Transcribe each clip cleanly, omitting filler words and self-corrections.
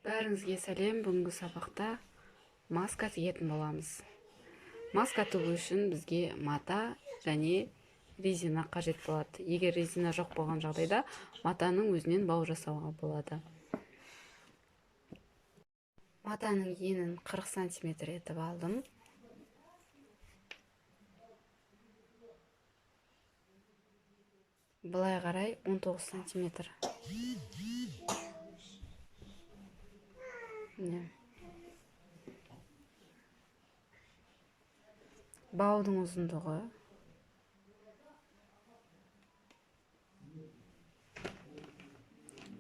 Бәріңізге сәлем. Бүгінгі сабақта маска тігетін боламыз. Маска тігу үшін бізге мата және резина қажет болады. Егер резина жоқ болған жағдайда матаның өзінен бау жасауға болады. Матаның енін 40 сантиметр етіп алдым. Былай қарай 19 сантиметр. Міне. Баудың ұзындығы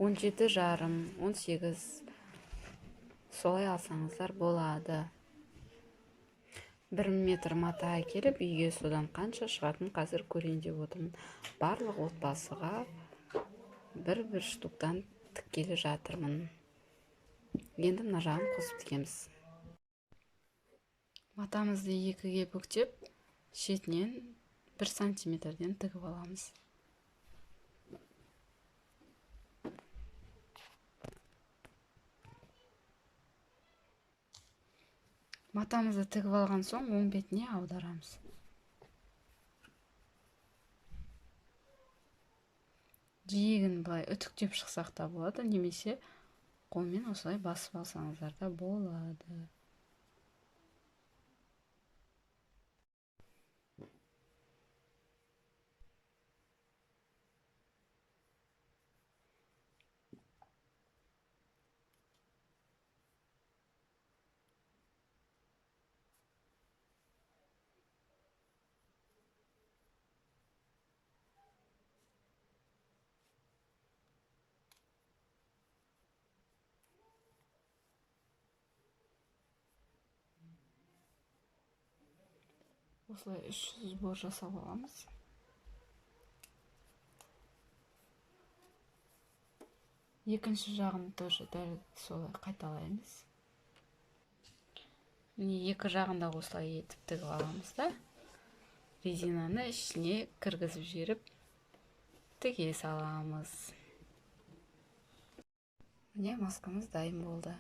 17,5, 18, солай алсаңыздар болады. 1 метр мата әкеліп үйге содан қанша шығатын қазір көрейін деп отырмын. Барлық отбасыға бір-бір штуктан тіккелі жатырмын. Енді мына жағын қосып тігеміз. Матамызды екіге бүктеп, шетінен 1 сантиметрден тігіп аламыз. Матамызды тігіп алған соң оң бетіне аударамыз. Жиегін былай үтіктеп шықсақ та болады, немесе қолмен осылай басып алсаңыздар да болады. Осылай 300 сбор жасап аламыз. Екінші жағын тоже дәл солай қайталаймыз. Міне, екі жағын да осылай етіп тігіп аламыз да, резинаны ішіне кіргізіп жіберіп тіге саламыз. Міне, маскамыз дайын болды.